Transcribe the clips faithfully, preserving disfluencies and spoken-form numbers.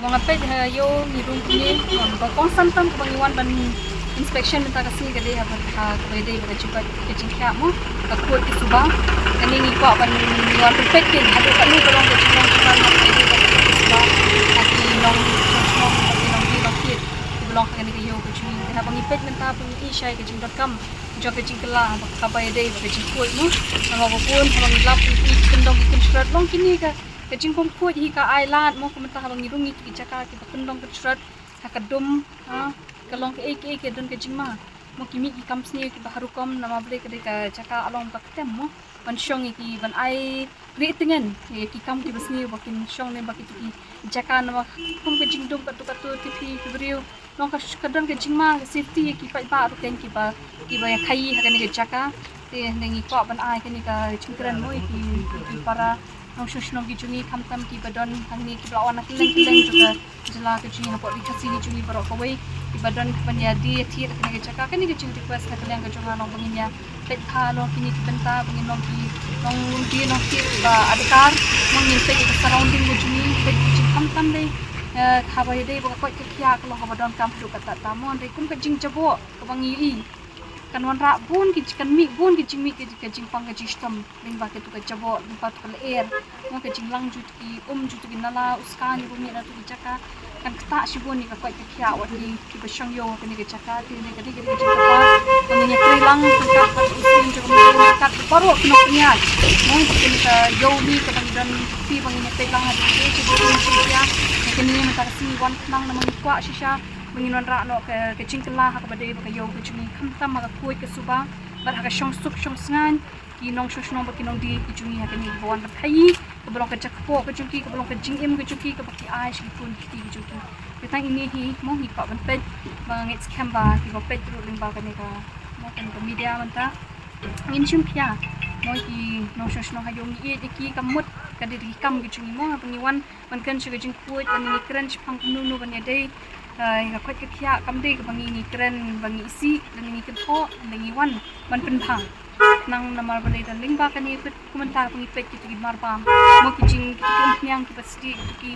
Ba nga peit ha ïew ngi rung kumne, ba kongsan tam kaba ngi wan ban inspection mynta ka sngi ka dei ha kaba ïadei bad ka jingkoit ka jingkhiah mo, ka khuid ka suba. Kane ngi kwah ban ngi wan peit keiñ haduh katno ka long ka jinglong jingman ha kaba ïadei bad ka khuid ka suba ha ki nong shnong, ha ki nongdie nongkhied kiba long ha kane ka ïew ka jong ngi. Te haba ngi peit mynta ba ngi i shai ka jingdonkam jong ka jingkylla ha kaba ïadei bad ka jingkhuid mo. Namar ba bun haba ngi lap ngi i ki kyndong ki kynshrot long kine ka ka jingpom khuid hi ka ai lad mo, ka mynta haba ngi rung ïa ki jaka kiba kyndong kynshrot ha ka dum, ha ka long kaei kaei ka don ka jingma mo, ki mih ki kam sniew kiba ha rukom, namar balei ka dei ka jaka ka long ba ktem mo ban shong ïa ki, ban ai rieh tngen ïa ki kam kiba sniew ba kin shong ne ba kito ki jaka, namar kum ka jingdum katto katto, ki phi ki briew, long ka, ka don ka jingma ka safety ïa ki paidbah ruh keiñ kiba, kiba ïa khaii ha kane ka jaka. Te ngi kwah ban ai kane ka jingkren mo ïa ki, ki para nongshong shnong ki jong ngi, khamtam kiba don hangne kiba la wan na kylleng kylleng jong ka jylla ka jong ngi, hapoh Ri Khasi ka jong ngi baroh kawei, kiba don ban ïa die ïa thied ha kane ka jaka. Kane ka jing request na ka liang ka jong nga long ba ngin ïa peit bha halor kine ki bynta, ba ngin long ki nongdie nongkhied kiba adkar, ba ngin peit ïa ka surrounding ka jong ngi, peit ka jingkhamtam dei, eh, haba ïadei bad ka koit ka khiah ka long kaba donkam haduh katta katta mo, hynrei kum ka jingjaboh kaba ngi i, kan wanrah bun ki, kan mih bun ki jingmih, ki, ka jingpang ka jingshitom lyngba kito ka jaboh, lyngba kito ka lyer mo, ka jinglang jong kito ki um, jong kito ki nala, u skaiñ uba mih na kito ki jaka, kan ktah shibun ïa ka koit ka khiah wat ki, kiba shong ïew ha kane ka jaka. Te ne ka dei ka dei ka jingkyrpad ba ngin ïatrei lang ryngkat bad u syiem jong ka mynsiem, ryngkat bad baroh ki nongpynïaid mo, ba kane ka ïew hi kaba ngi don, te ba ngin ïatrei lang ha kane ka jingkyrpad. Ïa kane mynta ka sngi wan khnang namar ngi kwah shisha ba ngin wanrah noh ka, ka jingkylla ha kaba dei bad ka ïew ka jong ngi, khamtam ha ka khuid ka suba bad ha ka shongsuk shongsngain ki nongshong shnong bad ki nongdie ki jong ngi ha kane, ba wan ban khaii kaba long ka jaka kpoh ka jong ki, kaba long ka jingim ka jong ki, kaba ki ai sha ki khun ki kti ki jong ki. Te tang ine hi mo ngi kwah ban peit, ba ngeit skhem ba kiba peit ruh lyngba kane ka, mo, kane ka media mynta ngin shim khia mo, ki nongshong shnong ha ïew ngi ïeit ïa ki, ka mut ka dei ki kam ki jong ngi mo, haba ngi wan ban kren sha ka jingkhuid, lane ngi kren shaphang kumno kumno ban ïadei, eh, ïa ka koit ka khiah, kam dei kaba ngi, ngi kren ba ngi isih lane ngi kynthoh, hynrei ngi wan ban pynbha. Khnang namar balei, da lyngba kane peit, kumta ba ngi peit kito ki marbam mo, ki jing, kito ki umphniang kiba sdieh, kito ki,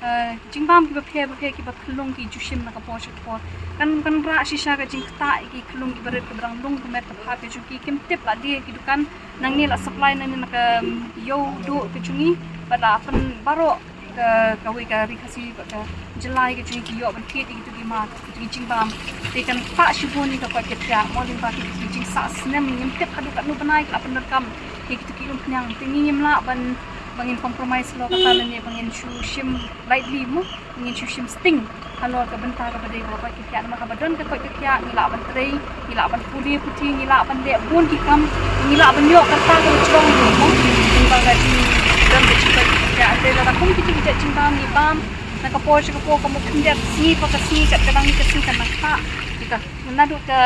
eh, jingbam kiba pher bapher kiba khyllung ki ju shim na ka por sha ka por. Kan, kan rah shisha ka jingktah ïa ki khyllung kiba rit kiba dang lung ka met ka phad ka jong ki, kim tip la die ki dukan, nangne la supply nangne na ka, mm, ïew duh ka jong ngi, bad la pyn baroh ka, kawei ka Ri Khasi bad ka jylla ka jong ngi ki ïoh ban thied ïa kito ki mar, kito ki jingbam. Te kan ktah shibun ïa ka koit ka khiah mo, lyngba kito ki jingsah snem, ngim tip haduh katno bnai ki la pyndonkam ïa kito ki umphniang. Te ngi ngim lah ban, ba ngin compromise halor kata lane ba ngin shu shim lightly mo, ngin shu shim sting halor ka bynta kaba dei ka koit ka khiah, namar haba don ka koit ka khiah ngi lah ban trei, ngi lah ban pule puthi, ngi lah ban leh bun ki kam, ngi lah ban ïoh ka rta kaba jrong ruh mo. Lyngba ka jingdon ka jingkoit ka khiah, hynrei lada kum kito ki jait jingbam ngi bam na ka por sha ka por, ka mut khyndiat sngi pa ka sngi, kat ka dang ïa ka sngi kan nang ktah ïa ka, naduh ka,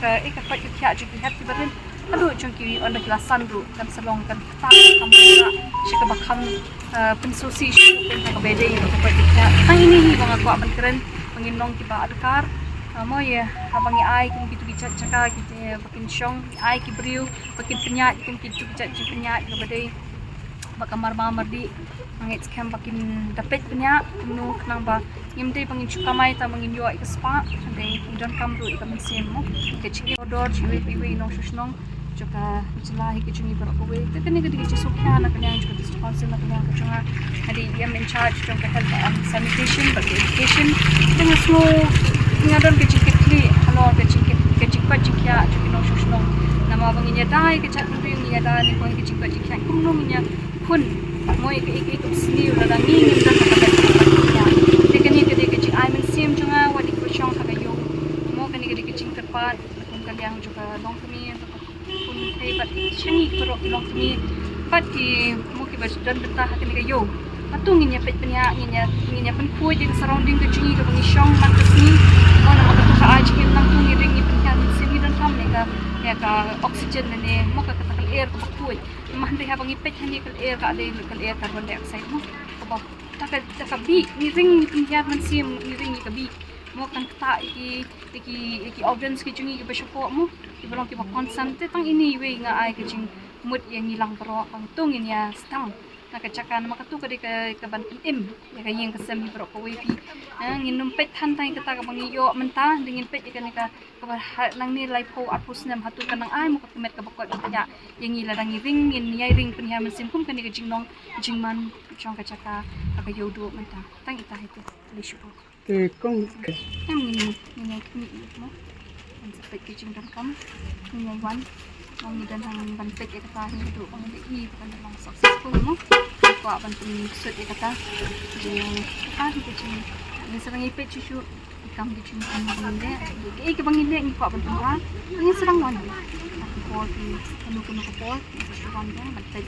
ka, eh, ka koit ka khiah jong ki hep kiba rit haduh jong ki, ynda ki la san ruh kan sa long kan ktah, kan ktah sha kaba kham, eh, pynsngewsih shuh, kan sa kaba dei ka koit ka khiah. Tang ine hi ba nga kwah ban kren, ba ngin long kiba adkar, eh, mo ïa, haba ngi ai kum kito ki jait jaka, kito ba kin shong, ngi ai ki briew ba kin pynïaid kum kito ki jait jingpynïaid kaba dei bad ka marbam mardih. Nga ngeit skhem ba kin da peit bniah kumno, khnang ba ngim dei ba ngin shu kamai tang ba ngin ïoh ïa ka spah, hynrei ngi donkam ruh ïa ka mynsiem mo. Ka jingim kordor jong iwei pa iwei i nongshong shnong jong ka jylla hi ka jong ngi baroh kawei. Te kane ka dei ka jingsngewkhia na ka liang jong ka District Council, na ka liang ka jong nga, nga dei E M in charge jong ka Health and Sanitation bad ka Education. Te nga sngew nga don ka jingkitkhlieh halor ka jingkit, ka jingkoit jingkhiah jong ki nongshong shnong. Namar ba ngin ïada ïa ka jaitbynriew, ngin ïada ne ka jingkoit jingkhiah, kumno ngin ïa khun mo ïa ka, ïa ka, ïa ka sniew lada ngi ngim don ka bynta ka jingkhiah. Te kane ka dei ka jingai mynsiem jong nga wat ïa kiba shong ha ka ïew mo, kane ka dei ka jingkyrpad na kum ka liang jong ka longkmie, ka khun ka kynthei bad sha ngi baroh ki longkmie bad ki mo kiba don bynta ha kane ka ïew. Hato ngin ïa peit bniah, ngin ïa, ngin ïa pynkhuid ïa ka surrounding ka jong ngi kaba ngi shong man ka sngi. Mo namar kato ka ai jingim, nangto ngi ring ngi pynhiar mynsiem, ngi donkam ïa ka, ïa ka oxygen lane mo ka, kata ka lyer kaba khuid. Namar hynrei haba ngi peit hangne ka lyer ka dei ka lyer carbon dioxide mo, kaba da ka, da ka bih ngi ring ngi pynhiar mynsiem, ngi ring ïa ka bih mo, kan ktah ïa ki, ïa ki, ïa ki organs ki jong ngi kiba shapoh mo, kiba long kiba kongsan. Te tang ine iwei nga ai ka jingmut ïa ngi lang baroh, hangto ngin ïa sdang Na ka jaka namar katu ka dei ka, ka ban pynim ïa ka ïing ka sem hi baroh kawei phi. Eh, ngin nym peit than tang ïa kata kaba ngi ïoh mynta, dei ngin peit ïa kane ka, kaba ha nangne laiphew arphew snem hato kan nang ai mo ka met kaba koit ba thiah ïa ngi lada ngi ring, ngin ïai ring pynhiar mynsiem kum kane ka jingnong jingman jong ka jaka ha ka ïew duh mynta. Tang ita hi te. Khublei shibun. Te kong. Em, ngin, ngin ïai khmih ïa mo. Ngin sa peit ka jingdonkam. Ngin ïai wan. Ngin don hangne ban peit ïa kata, ngin duh ba ngin da i ba kan da long successful mo. Ngin kwah ban pynsut ïa kata. Jing kata hi ka jing. Ngin sa nang ïai peit shuh shuh. Kam ka jingkam ba ngin leh. Kaei kaba ngin leh ngin kwah ban pynbha. Ngin sa nang wan. Ka por ki, kano kano ka por ngin sa shu wan ban peit.